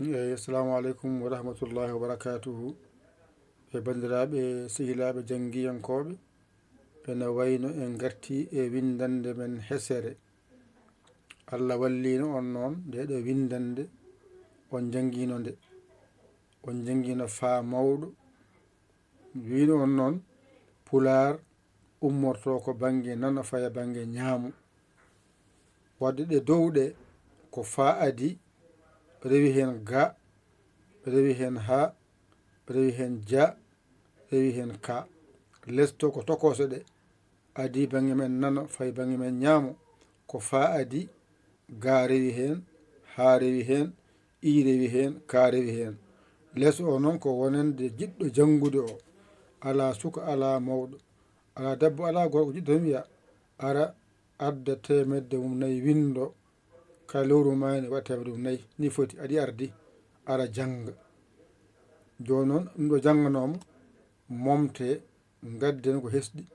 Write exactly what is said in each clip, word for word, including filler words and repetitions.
Eyi, assalamu aleykum wa rahmatullahi wa barakatuhu. E banndiraaɓe sehilaaɓe janngiyankooɓe, ene wayno en ngarti e winndannde men hesere. Allah walliino on noon, nde ɗo winndannde on njanngiino nde. On njanngiino faa mawɗo. Wiino on noon, Pulaar ummorto ko bannge nano faya bannge ñaamo. Wadde ɗe dow ɗe ko faa adi, rewi heen ga, rewi heen ha, rewi heen ja, rewi heen ka. Lesto ko tokoose ɗe. Adi bannge men nano, fay bannge men ñaamo. Ko faa adi, ga rewi heen, ha rewi heen, i rewi heen, ka rewi heen. Les o noon ko wonande jiɗɗo janngude o. Alaa suka, alaa mawɗo, alaa debbo, alaa gorko jiɗɗo heen wiya, ara adda teemedde mum nayi winndo, ka lewru maa ne waɗa teemedde mum nayi. Ni foti, aɗi ardi, ara jannga. Jooni noon, ɗum ɗo jannganooma, momte, ngadden ko hesɗi.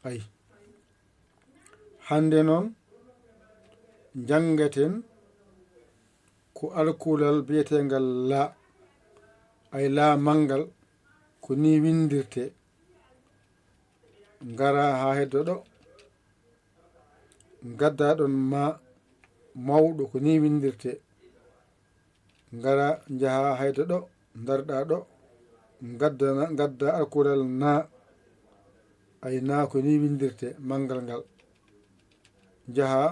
Ay. Hannde noon, njanngaten ko alkulal biyeteengal laa. Ay, laa manngal, ko nii winndirtee. Ngara haa heddo ɗo. Ngadda ɗon ma mawɗo, ko nii winndirtee. Ngara, njaha hayde ɗo, ndarɗa ɗo, ngaddana, ngadda alkural na. Ay, na ko nii winndirtee, manngal ngal. Njaha,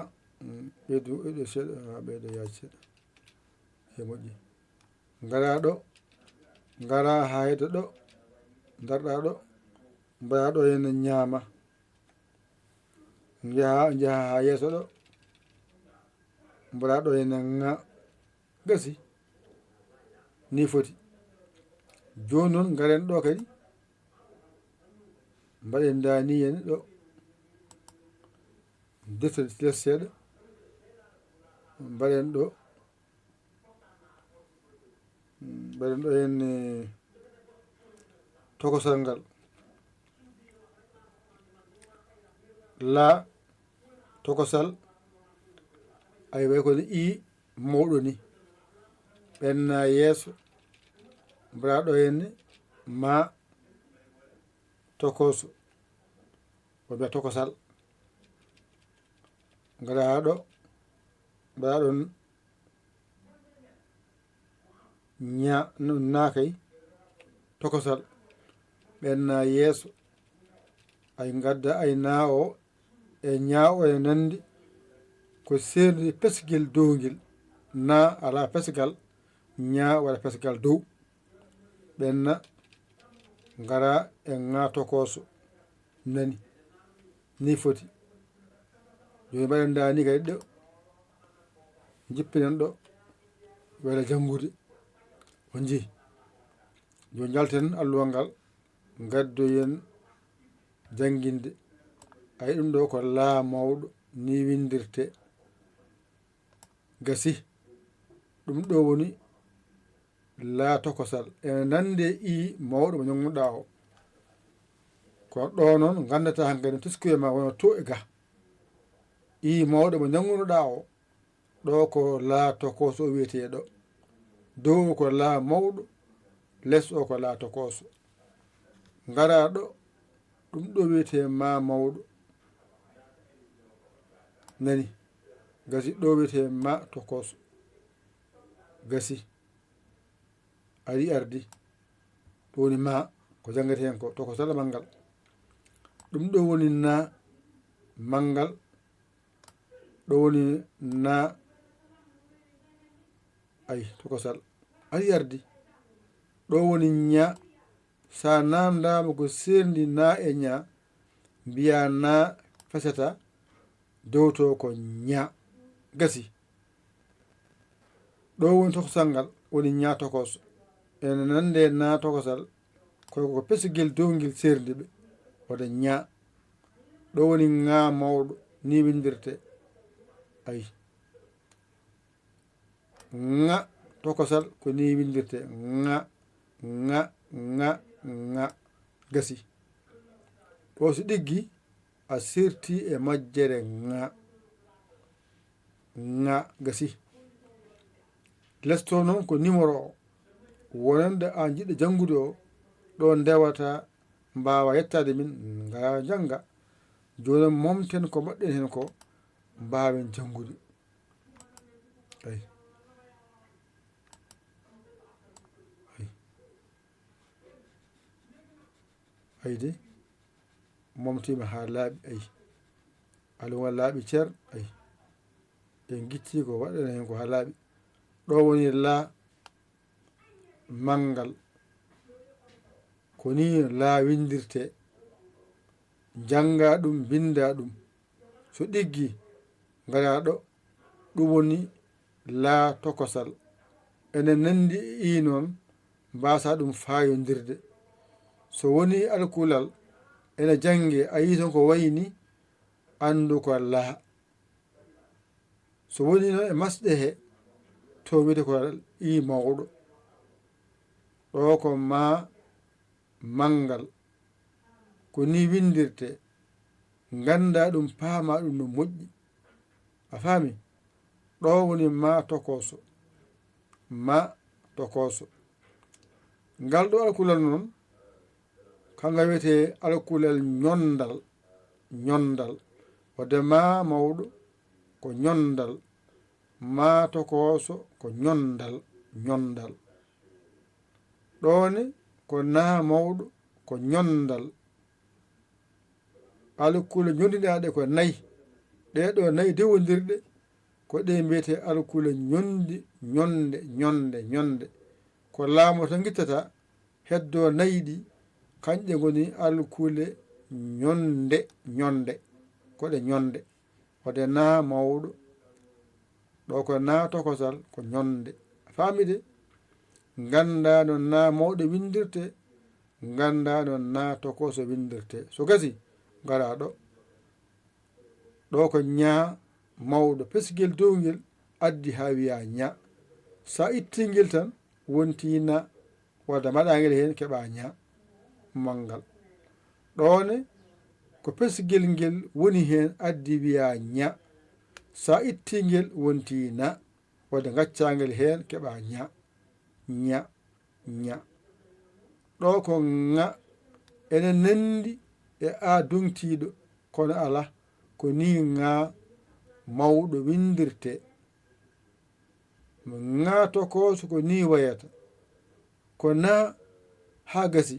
mm, ɓeydu, ɓeydu seeɗa, ah, ɓeydu yaaj seeɗa. He moƴƴi. Ngara ɗo, ngara hayde ɗo, ndarɗa ɗo, mbaɗa ɗo heen ñaama. Njaha, njaha haa yeeso ɗo, mbaɗa ɗo heen ŋa. Gasi. Ni foti. Jooni noon, ngaren ɗo kadi. Mbaɗen ndaa ni heen ɗo. Defte les seeɗa. Mbaɗen ɗo. Mbaɗen ɗo heen, eh, tokosal ngal. Laa tokosal, ay, way kono i mawɗo ni. Ɓenna yeeso, mbaɗa ɗo heen ma tokoso, walla tokosal. Ngara ɗo, mbaɗa ɗon ña-, no-, naakay, tokosal, ɓenna yeeso, ay, ngadda, ay, na o, e ña o, e nanndi, ko seerndi pesgel dow ngel, na alaa pesgal, ña waɗa pesgal dow, ɓenna, ngara e ŋa tokoso. Nani? Ni foti. Jooni mbaɗen ndaa ni kadi ɗo. Njippinen ɗo. Wela janngude. On njii. Jooni njalten alluwal ngal. Ngaddoyen jannginde. Ay, ɗum ɗo ko laa mawɗo. Ni winndirtee. Gasi. Ɗum ɗo woni laa tokosal. Ene nande e i mawɗo mo ñaŋŋuɗaa o. Kono ɗo noon, nganndata hankadi no teskuye ma wona to e ga. I mawɗo mo ñaŋŋunoɗaa o, ɗo ko laa tokoso o wiyetee ɗo. Dow o ko laa mawɗo, les o ko laa tokoso. Ngara ɗo, ɗum ɗo wiyetee ma mawɗo. Nani? Gasi, ɗo wiyetee ma tokoso. Gasi. Ari ardi. Ɗum woni ma, ko janngata heen ko, tokosal manngal. Ɗum ɗo woni na manngal. Ɗo woni na, ay, tokosal. Ari ardi. Ɗo woni ña. Sa nandaama ko seerndi na e ña, mbiya na fesata, dow to ko ña. Gasi. Ɗo woni tokosal ngal, woni ña tokoso. Ene nande na tokosal, kono ko pesgel dow ngel seerndi ɓe, wada ña. Ɗo woni ŋa mawɗo, ni winndirtee. Ay. Ŋa tokosal ko ni winndirtee. Ŋa, ŋa, ŋa, ŋa. Gasi. Ɗo si ɗiggi, a sirti e majjere ŋa. Ŋa gasi. Lesto noon ko numéro o. Wonande aan jiɗɗo janngude o, ɗo ndewata mbaawa yettaade min, ngara njannga. Jooni momten ko mbaɗɗen heen ko, mbaawen janngude. Ay. Ay. Ay de, momtiima haa laaɓi, ay. Alluwa laaɓi cer, ay. En ngitti ko waɗɗen heen ko haa laaɓi. Ɗo woni laa manngal. Ko nii laa winndirtee. Njanngaa ɗum, mbinndaa ɗum. So ɗiggii, ngaraa ɗo. Ɗum woni laa tokosal. Ene nanndi e ii noon, mbaasaa ɗum faayondirde. So wonii alkulal ene janngee, a yii toon ko wayi nii, anndu ko laa. So wonii noon e masɗe he, to wiyetee ko ii mawɗo. Ɗo ko maa manngal. Ko nii winndirtee. Nganndaa ɗum, paamaa ɗum no moƴƴi. A faami? Ɗo woni maa tokooso. Maa tokooso. Ngal ɗo alkulal noon, kangal wiyetee alkulal ñonndal. Ñonndal. Wadde maa mawɗo ko ñonndal. Maa tokooso ko ñonndal. Ñonndal. Ɗo ne ko naa mawɗo ko ñonndal. Alkule ñonndinaaɗe ko nayi. Ɗee ɗo nayi dewondirɗe, ko ɗe mbiyetee alkule ñonndi, ñonnde, ñonnde, ñonnde. Ko laamu tan ngittata, heddoo nayi ɗi, kañƴe ngoni alkule ñonnde, ñonnde. Ko ɗe ñonnde. Wonde naa mawɗo, ɗo ko naa tokosal, ko ñonnde. A faami de? Nganndaa no naa mawɗo winndirtee, nganndaa no naa tokooso winndirtee. So gasii, ngaraa ɗo. Ɗo ko ñaa mawɗo, pesgel dow ngel addi haa wiyaa ñaa. So a ittii ngel tan, wontii naa, wadde mbaɗaa ngel heen, keɓaa ñaa. Manngal. Ɗo ne, ko pesgel ngel woni heen addi wiyaa ñaa. So a ittii ngel, wontii naa, wadde ngaccaa ngel heen, keɓaa ñaa. Ñaa, ñaa. Ɗo ko ŋa, ene nanndi e aa doŋtiiɗo, kono alaa, ko nii ŋaa mawɗo winndirtee. Ŋaa tokooso ko nii wayata. Ko naa haa gasi.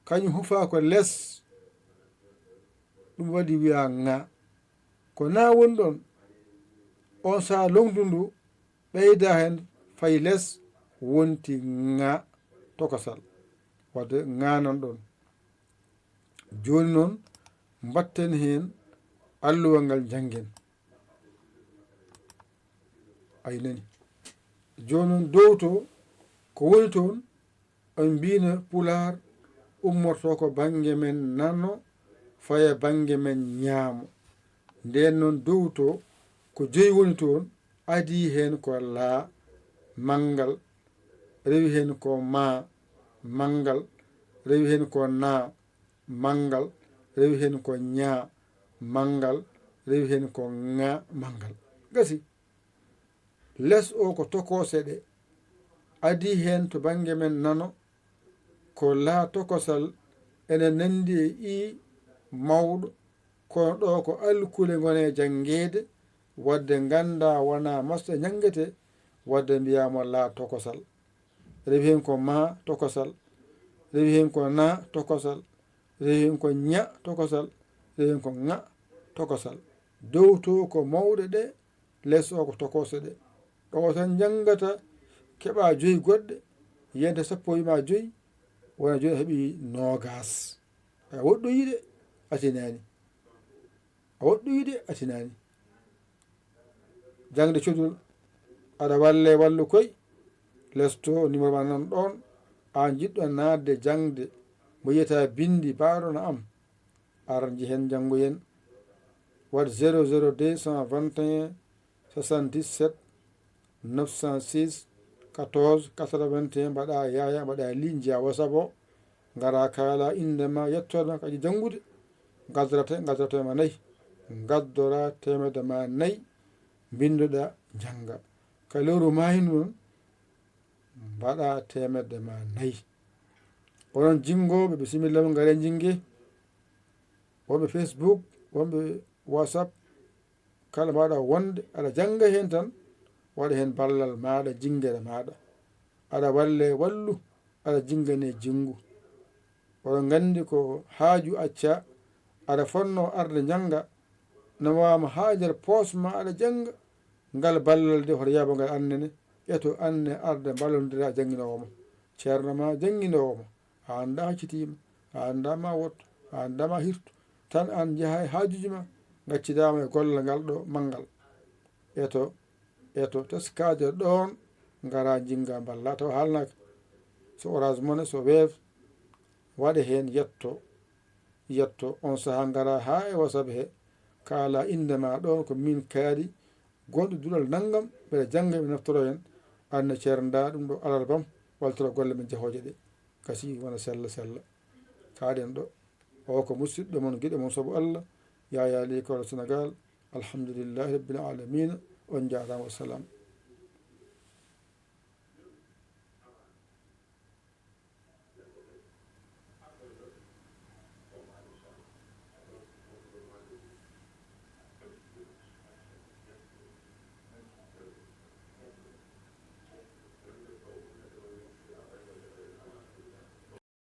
Kañum hufaa ko les. Ɗum waɗi wiyaa ŋaa. Ko naa woni ɗoon. Oon sahaa longdu ndu ɓeydaa heen fayi les, wonti ŋaa tokosal. Wadde ŋaa nan ɗoon. Jooni noon, mbaɗten heen alluwal ngal, njanngen. Ay nani. Jooni noon, dow to, ko woni toon, on mbiino Pulaar ummorto ko bannge men nano, faya bannge men ñaamo. Ndeen noon, dow to, ko joyi woni toon, adii heen ko laa, manngal, rewi heen ko maa, manngal, rewi heen ko naa, manngal, rewi heen ko ñaa, manngal, rewi heen ko ŋaa, manngal. Gasi. Les o ko tokoose ɗe. Adii heen to bannge men nano, ko laa tokosal ene nanndi e ii mawɗo, kono ɗo ko alkule ngoni janngeede, wadde nganndaa wonaa masɗe ñanngetee, wadde mbiyaa mo laa tokosal. Rewi heen ko maa tokosal, rewi heen ko naa tokosal, rewi heen ko ña tokosal, rewi heen ko ŋa tokosal. Dow to ko mawɗe ɗe, les o ko tokoose ɗe. Ɗo tan njanngata, keɓa joyi goɗɗe, yiyanta sappo wiima joyi, wona jooni a heɓi noogaas. A woɗɗoyi de, a tinaani. A woɗɗoyi de, a tinaani. Jaŋde codol, aɗa walle wallu koy, les to numéro ma nan ɗoon, aan jiɗɗo naatde jaŋde, mo yiyata binndi baaɗo no am, ar njihen janngoyen. Waɗ zéro zéro deux cent vingt et un soixante-dix-sept neuf cent six quatorze quatre-vingt-un, mbaɗa yaaya, mbaɗa li, njiya WhatsApp o, ngara kaala innde ma, yettoode ma, ko a yiɗi janngude, ngaddorate, ngaddorate ma nayi, ngaddora teemedde ma nayi, mbinndoɗa, njannga. Ka lewru maayndu noon, Mbaɗa teemedde ma nayi. Onon jinngooɓe, bisimilla, on ngare jinngee. Wonɓe Facebook, wonɓe WhatsApp, kala mbaɗa wonde aɗa jannga heen tan, waɗa heen ballal maaɗa, jinngere maaɗa. Aɗa walle wallu, aɗa jinngane jinngu. Oɗon nganndi ko haaju acca, aɗa fonnoo arde njannga, nawama haa nder poos ma aɗa jannga. Ngal ballal de hoto yaabo ngal annene, eto anne arde mballondira jannginoowo ma. Ceerno ma jannginoowo ma, a anndaa haccitiima, a anndaa ma wotto, a anndaa ma hirto, tan aan njaha e haajuuji ma, ngaccidaama e gollal ngal ɗo manngal. Eto, eto teskaade ɗoon, ngara njinnga mballa, tawa haalnaaka. So Orange Money, so Wave, waɗe heen yetto, yetto. On sahaa ngara haa e WhatsApp he, kaala innde ma ɗoon, ko miin Kaari, gonɗo duɗal nanngam, mbeɗa jannga, mi naftoro heen. Aan ne ceernda ɗum ɗo alarba am, waltoro golle men jahooje ɗe. Gasi wona sella sella. Kaaɗen ɗo. O ko musidɗo mon, giɗo mon sabu Allah, Yaya Leye Kolo Senegal. Alhamdulillahi Rabbil Alamina. On njaaraama, wassalam.